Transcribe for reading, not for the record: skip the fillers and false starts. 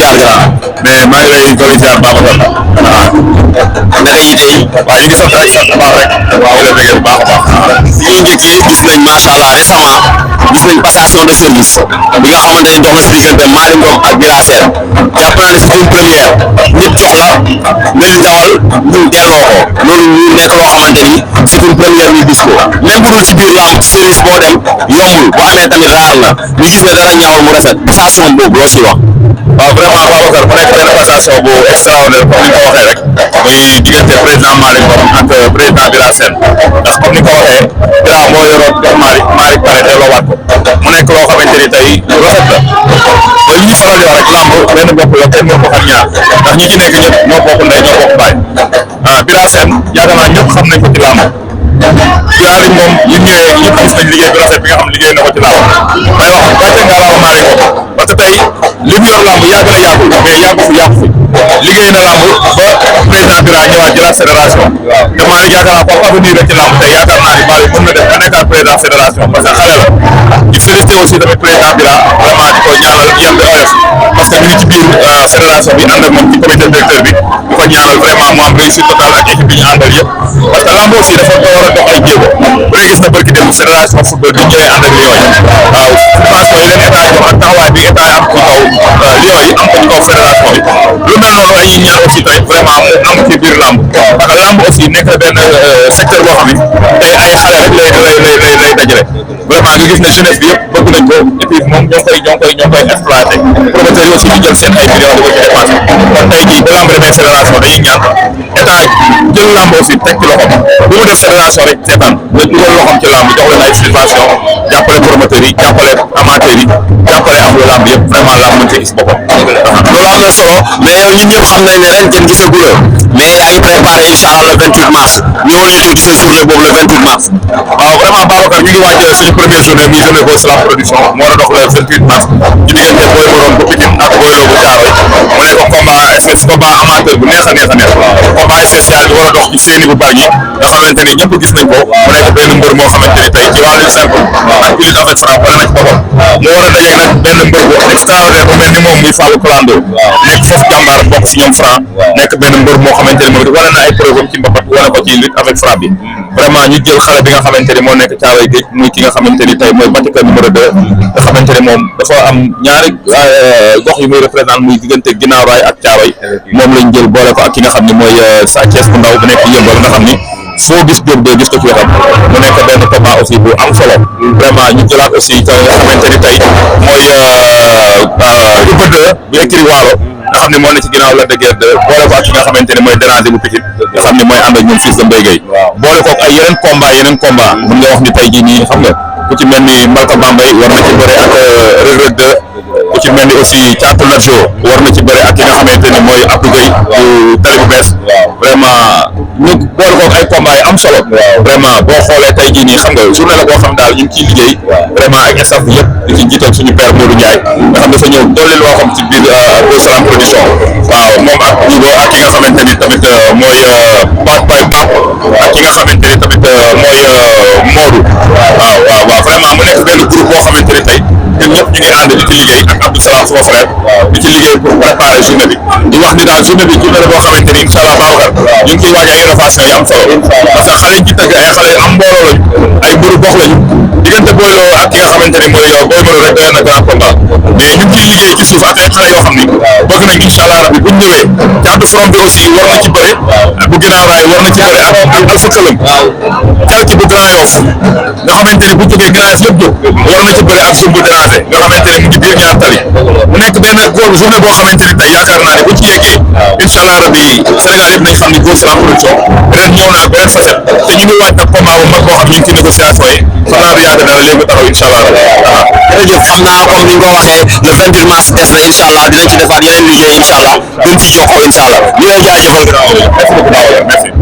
ziar grand. mais maa ngi lay doon ziar Babacar. waaw. naka yi tey. waaw ñu ngi sant rek sant baax rek. waaw la bëggee bu baax a baax. li ñu njëkkee gis nañ macha allah récemment gis nañ passation de service bi nga xamante ni dox na si diggante Malick Ngom ak Bira Sène jàpp naa ne c'est une première nit jox la nga di dawal ñu delloo ko loolu ñu nekk loo xamante ni c'est une première ñu gis ko même bu dul ci biir lamb ci service boo dem yombul boo amee tamit raar la ñu gis ne dara ñaawul mu rafet passation boobu loo siy wax. waaw vraiment Babacar mu nekk benn passation bu extraordinaire comme ni nga ko waxee rek muy diggante président Malick Ngom ak président Bira Sène ndax comme ni nga ko waxee Bira moo yoroon jox Malick pare delloowaat ko mu nekk loo xamante ni tey lu rafet la mooy li ñu faral di wax rek lamb benn bopp la kenn moo ko xam ñaar ndax ñi ci nekk ñëpp ñoo bokk ndey ñoo bokk baay Bira Sène yaakaar naa ñëpp xam nañ ko ci lamb Malick moom yi ñëwee ñëpp gis nañ liggéey bu rafet bi nga xam liggéey na ko ci lamb may wax gàcce nga laaw Malick Ngom parce que tey li mu yor lamb yàgg na yàggul mais yàggu fi liggéey na lamb ba président Bira ñëwaat jëlaat fédération te Malick yaakaar naa comme avenir la ci lamb te yaakaar naa ni Malick mën na def ba nekkaat président fédération parce que xale la di félicité aussi tamit président Bira vraiment di ko ñaanal yem bi oyof parce que ñu ngi ci biir fédération bi ànd ak moom ci comité directeur bi di ko ñaanal vraiment mu am réussite totale ak équipe bi ñu àndal yëpp parce que lamb aussi dafa war a dox ay jéego bu dee gis na barki dem fédération football bi ñëwee ànd ak Lions yi waaw subvention yi leen état jox ak taxawaay bi état am ci kaw Lions yi am ko ci kaw fédération bi lu mel noonu la ñuy ñaan aussi tamit vraiment mu am ci biir lamb parce que lamb aussi nekk na benn secteur boo xam ne tey ay xale rek lay dajale vraiment nga gis ne jeunesse bi yëpp bëgg nañ ko et puis moom ñoo koy exploité promoteurs yi aussi ñu jël seen ay millions di ko ci dépensé kon tey jii bu lamb demee fédération dañuy ñaan état jël lamb aussi teg ci loxoom bu mu def fédération rek seetaan nga dugal loxoom ci lamb jox leen ay subvention jàppale promoteurs yi jàppale amateurs yi jàppale am lu lamb yëpp vraiment lamb mën ci gis boppam. loolu am na solo mais yow ñun ñëpp xam nañ ne ren kenn gisagu la mais yaa ngi préparé incha allah le 28 mars ñëwal ñu tuuti sa journée boobu le 28 mars. waaw vraiment Babacar ñu ngi waaj suñu première journée muy journée Boy Salam production mu war a dox le 28 mars ci diggante Boy Borom bu Pikine ak Boy Lo bu Thiaroye mu nekk combat amateur bu neex a neex combat spécial bi war a dox ci seeni bu Bargny nga xamante ni ñëpp gis nañ ko mu nekk benn mbër moo xamante ni tey ci wàllu simple ak lutte avec frappe wala na ci boppam mu war a dajeeg nag benn mbër bu extraordinaire bu mel ni moom muy Fallou Clando nekk foofu jàmbaar bokk si ñoom franc nekk benn mbër moo xamante ni moom wane na ay preuve ci mbapat wane ko ci lutte avec frappe bi vraiment ñu jël xale bi nga xamante ni moo nekk Thiaroye Géej muy ki nga xamante ni tey mooy Batika numéro 2 nga xamante ni moom dafa am ñaari gox yu muy représenté muy diggante ginnaaw raay ak Thiaroye moom lañ jël boole ko ak ki nga xam ni mooy Sa Thiès bu ndaw bu nekk Yëmbal nga xam ni foo gis Diop de gis ko ci wetam mu nekk benn combat aussi bu am solo vraiment ñu jëlaat aussi nga xamante ni tey mooy Ibou 2 bu écrit Waalo nga xam ne moo ne ci ginnaaw la de guerre de boole ko ak ki nga xamante ne mooy déranger bu Pikine nga xam ne mooy ànd ak ñoom fils de Mbaye Gueye boole ko ak ay yeneen combat mun nga wax ni tey jii nii xam nga ku ci mel ni Malka Bambay war na ci bëre ak Reug Reug 2 ku ci mel ni aussi Thiatou Lajo war na ci bëre ak ki nga xamante ne mooy Abdou Gueye bu tali bu bees vraiment ñu boole ko ak ay combat yi am solo vraiment boo xoolee tey jii nii xam nga journée la boo xam daal ñu ngi ciy liggéey vraiment ak staff bi yëpp di ci jiital suñu père Modou Ndiaye nga xam dafa ñëw dolli loo xam ci biir Boy Salam production waaw moom ak Djibo ak ki nga xamante ni tamit mooy Baye Bap ak ki nga xamante ni tamit mooy Modou waaw vraiment mu nekk benn groupe boo xamante ni tey ñun ñëpp ñu ngi ànd di ci liggéey ak Abdou Salam sama frère di ci liggéey pour préparer journée bi di wax ni daal journée bi journée la boo xamante ni incha allah Babacar ñu ngi ciy waaj ay innovation yi am solo parce que xale yi ci tëgg ay xale yu am mbooloo lañu ay mbëru gox lañu diggante Boy Lo ak ki nga xamante ni mooy Boy Maro rek doy na grand combat mais ñu ngi ciy liggéey ci suuf ak ay xale yoo xam ni bëgg nañ incha allah rabbi buñ ñëwee Thiatou From bi aussi war na ci bëre bu ginnaaw raay war na ci bëre ak Alpha Këlam Thialki bu Grand Yoff nga xamante ni bu jógee Grand Yoff yëpp jóg war na ci bëre ak Zumbu Déranger nga xamante ni mu ngi biir ñaar tali mu nekk benn journée boo xamante ni tey yaakaar naa ne bu ci yeggee incha allah rabbi Sénégal yëpp nañ xam ni Boy Salam production ren ñëw na ak beneen facette te ñu ngi waaj nag combat bu mag boo xam ñu ngi ci négociation yi xam naa du yàgg dara léegi taxaw incha allah jërëjëf xam naa comme ni nga ko waxee le 28 mars des na incha allah dinañ ci defaat yeneen liggéey incha allah duñ ci jokkoo incha allah ñu lay jaajëfal. merci beaucoup.